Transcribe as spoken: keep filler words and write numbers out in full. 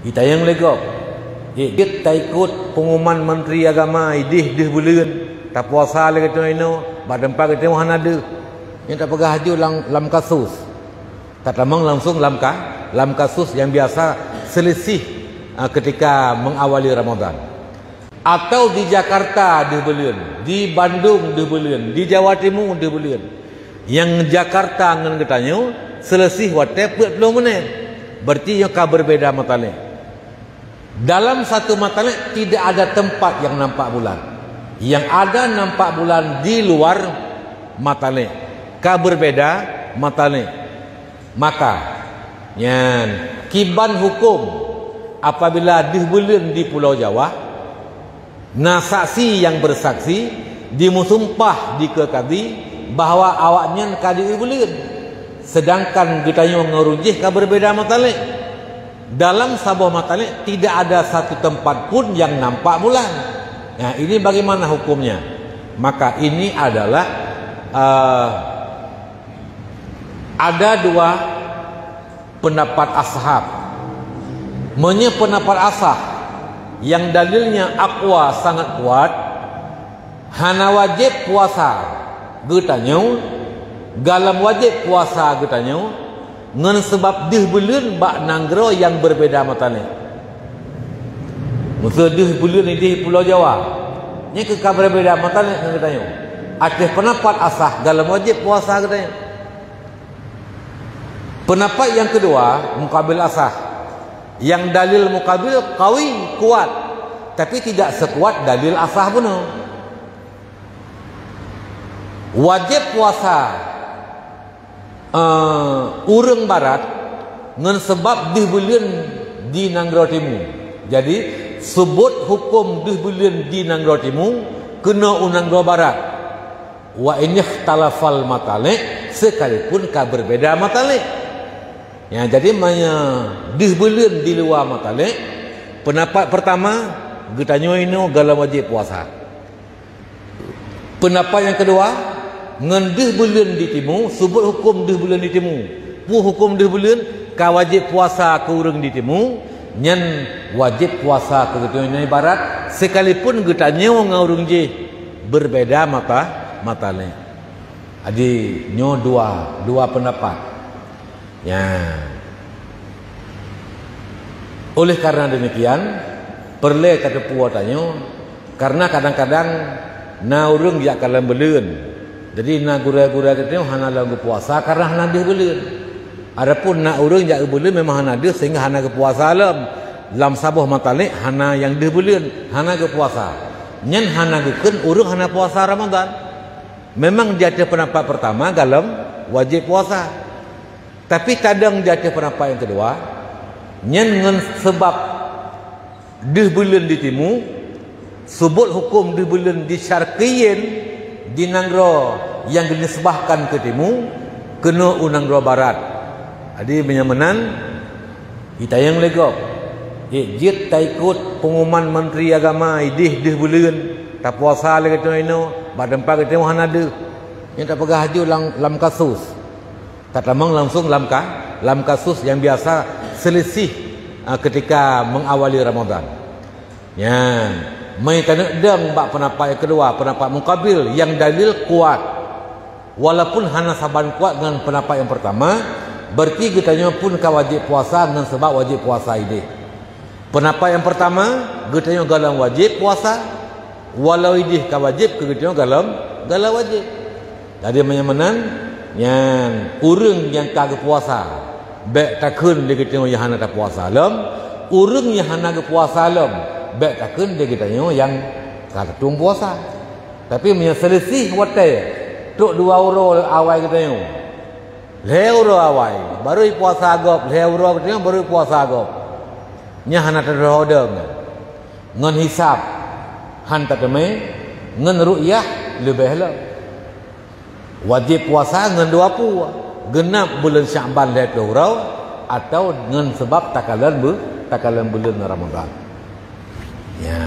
Itanyong lé gob, jeuet taikot peunguman Menteri Agama idéh deuh buleuen, tapuasa lé geutanyoe inoe, bak teumpat geutanyoe hana deuh. Nyan tapeugah laju lam, lam kasus. Tatamong langsung lam ka, lam kasus nyang biasa selisih, ah, ketika mengawali Ramadan. Atau di Jakarta deuh buleuen, di Bandung deuh buleuen, di Jawa Timur deuh buleuen. Nyang Jakarta ngon geutanyoe selisih watée peuet ploh menit. Berarti nyoe ka berbeda matalek. Dalam satu matalek tidak ada tempat yang nampak bulan. Yang ada nampak bulan di luar matalek. Ka berbeda matalek. Maka, nyan, kiban huköm apabila deuh buleuen di Pulau Jawa, na saksi nyang bersaksi, jimeusumpah dikeue kadi bahwa awaknyan ka deuh buleuen, sedangkan geutanyoe ngon ureuëng jih ka berbeda matalek. Dalam saboh matalek tidak ada satu tempat pun yang nampak bulan. Nah, ini bagaimana hukumnya? Maka ini adalah, eh, ada dua pendapat ashab. Meunyoe pendapat ashab nyang dalilnya aqwa, sangat kuat, hana wajéb puasa geutanyoe, galom wajéb puasa geutanyoe, ngon sabab deuh buleuen bak nanggroe nyang berbeda matalek. Meuseu deuh buleuen idéh Pulau Jawa, nyan keuh ka berbeda matalek ngon geutanyoe. Ateueh pendapat ashab, galom wajéb puasa geutanyoe. Pendapat nyang keudua, mukabil ashab. Nyang dalil mukabil kawi, kuat, tapi tidak sekuat dalil ashab bunoe. Wajéb puasa, eh, ureuëng barat ngon sabab deuh buleuen di nanggroe timu. Jadi, subot huköm deuh buleuen di nanggroe timu keunoe u nanggroe barat. Wa in ikhtalafal matalek, sekalipun ka berbeda matalek. Ya, jadi meunyoe deuh buleuen di luwa matalek, pendapat pertama, geutanyoe inoe galom wajéb puasa. Pendapat nyang keudua, ngon deuh buleuen di timu, subot huköm deuh buleuen di timu. Peue huköm deuh buleuen? Ka wajéb puasa keu ureuëng di timu, nyan wajéb puasa keu geutanyoe nyang ibarat, sekalipun geutanyoe ngon ureuëng jih berbeda mata, matalek. Jadi, nyoe dua, dua pendapat. Ya. Oleh karena demikian, peureulée tateupeue tanyoe, karena kadang-kadang na ureuëng jak kalon buleuen. Jadi, na gurée-gurée geutanyoe hana lom geupuasa karena hana deuh buleuen. Adapun na ureuëng jak buleuen memang hana deuh sehingga hana geupuasa lom. Lam saboh matalek hana nyang deuh buleuen, hana geupuasa. Nyan hana geukheun ureuëng hana puasa Ramadan. Memang di ateueh pendapat pertama galom wajéb puasa. Tapi tadong di ateueh pendapat nyang keudua, nyan ngon sabab deuh buleuen di timu, subot huköm deuh buleuen di syarqiyin, di nanggroe nyang geunisbahkan keu timu, keunoe u nanggroe barat. Jadi, meunyoe meunan, itanyong lé gob, jeuet taikot peunguman Menteri Agama idéh deuh buleuen, tapuasa lé geutanyoe inoe, bak teumpat geutanyoe hana deuh. Nyan tapeugah laju lam, lam kasus. Tatamong langsung lam ka, lam kasus nyang biasa selisih, ah, ketika mengawali Ramadan. Nyan, meutanyoe dong bak pendapat nyang keudua, pendapat mukabil nyang dalil kuat. Walaupun hana saban kuat ngon pendapat nyang pertama, berarti geutanyoe pun ka wajéb puasa ngon sabab wajéb puasa idéh. Pendapat nyang pertama, geutanyoe galom wajéb puasa, walau idéh ka wajéb keu geutanyoe galom, galom wajéb. Jadi, meunyoe meunan, nyan ureuëng nyang ka geupuasa, bék takheun lé geutanyoe nyang hana tapuasa lom, ureuëng nyang hana geupuasa lom, bék takheun lé geutanyoe nyang ka teutueng puasa. Tapi, meunyoe selisih watée, trok dua uroe awai geutanyoe, lhée uroe awai, barô puasa gob, lhée uroe geutanyoe barô puasa gob. Nyan hana teudoh dong. Ngon hisab han tateumé, ngon ru'yah leubeh lom. Wajéb puasa ngon dua pue, geunab buleuen Syakban lhée ploh uroe, atawa ngon sabab takalon bu-, takalon buleuen Ramadan. Ya.